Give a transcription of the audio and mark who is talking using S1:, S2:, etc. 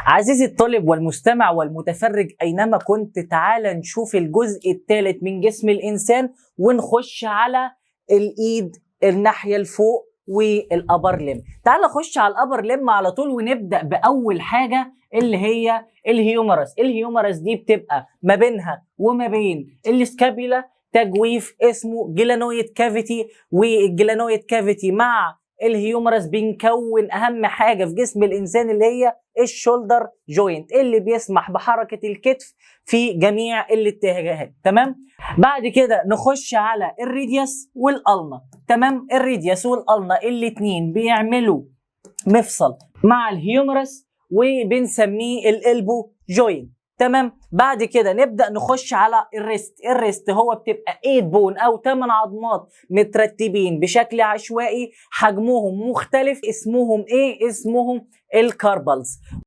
S1: عزيزي الطالب والمستمع والمتفرج أينما كنت، تعال نشوف الجزء الثالث من جسم الإنسان ونخش على الإيد الناحية الفوق وال upper limb. تعال نخش على ال upper limb على طول ونبدأ بأول حاجة اللي هي ال humerus. ال humerus دي بتبقى ما بينها وما بين ال scapula تجويف اسمه glenoid cavity، وال glenoid cavity مع ال humerus بنكون اهم حاجة في جسم الانسان اللي هي ال shoulder joint اللي بيسمح بحركة الكتف في جميع الاتجاهات. تمام. بعد كده نخش على ال radius وال ulna. تمام. ال radius وال ulna الاثنين بيعملوا مفصل مع ال humerus وبنسميه ال elbow joint. تمام. بعد كده نبدا نخش على ال wrist. ال wrist هو بتبقى 8 bone او 8 عظمات مترتبين بشكل عشوائي، حجمهم مختلف. اسمهم ايه؟ اسمهم ال carpals.